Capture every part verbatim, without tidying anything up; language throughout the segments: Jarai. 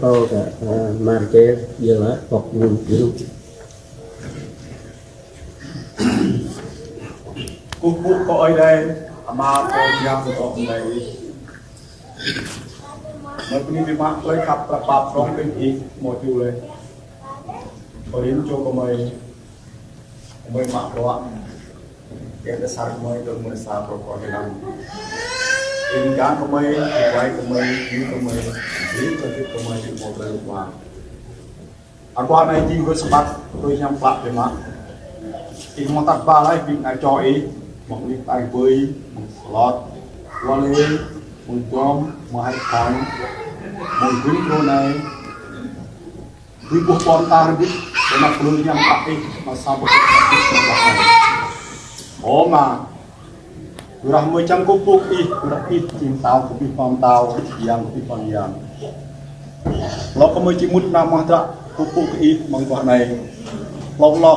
Kâo kơ, ơ, Marcel, yơh lah, pŏk ngŭn biru. Kơkuh pơpŭ kơ Ơi Adai, Ama, Pô Yang, Pô Ơi Adai. Mơi bơni biă mă tơlơi khăp tơlơi pap prong kơ Ih, mơ̆ ču lĕ. Pơrin čô kơ mơi, kơ mơi mă bruă. Kơ đa sar kơ mơi, tơl mơi sa prong kơ Ih lăng. Ih gah kơ mơi, ih wai kơ mơi, ih kơ mơi, ih kơ kơ mơi, ih mơ̆ tơlơi luă. Akua anai jing gơ̆ sơbat, tui hiam plă biă mă. Ih mơ̆ tat ba laih ƀing ană čô Ih, mơ̆ng anih tai bơi, mơ̆ng Salot, Wale, mơ̆ng Dom, mơ̆ng Hai Khon, mơ̆ng Bring Brunei. Tui ƀuh ƀôn ta rơbit, biă mă plư hiam plă Ih, mă sa ƀuh Ih, mă sa ƀuh Ih. Ơ Ama, Yua dah mơi čang kơkuh pơpŭ kơ Ih, yua dah Ih jing Pô pơpŭ pơpŭ, Yang pơpŭ pơpŭ yang. Hlâo kơ mơi či mŭt nao mơ̆ng hơdră kơkuh pơpŭ kơ Ih amăng bruă anai. Hlâo hlâo.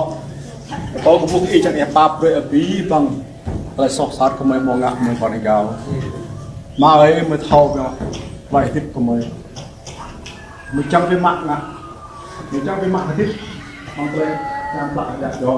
Kâo kơkuh pơpŭ kơ Ih čang Ih pap brơi abih bang tơlơi soh sat kơ mơi mơ̆ng ngă mơi pơnai gao. Ama ơi, mơi thâo biă tơlơi hơdip kơ mơi. Mơi čang biă mă ngă. Mơi čang biă mă hơdip. Mơ̆ng tơlơi hiam plă ngă djŏ.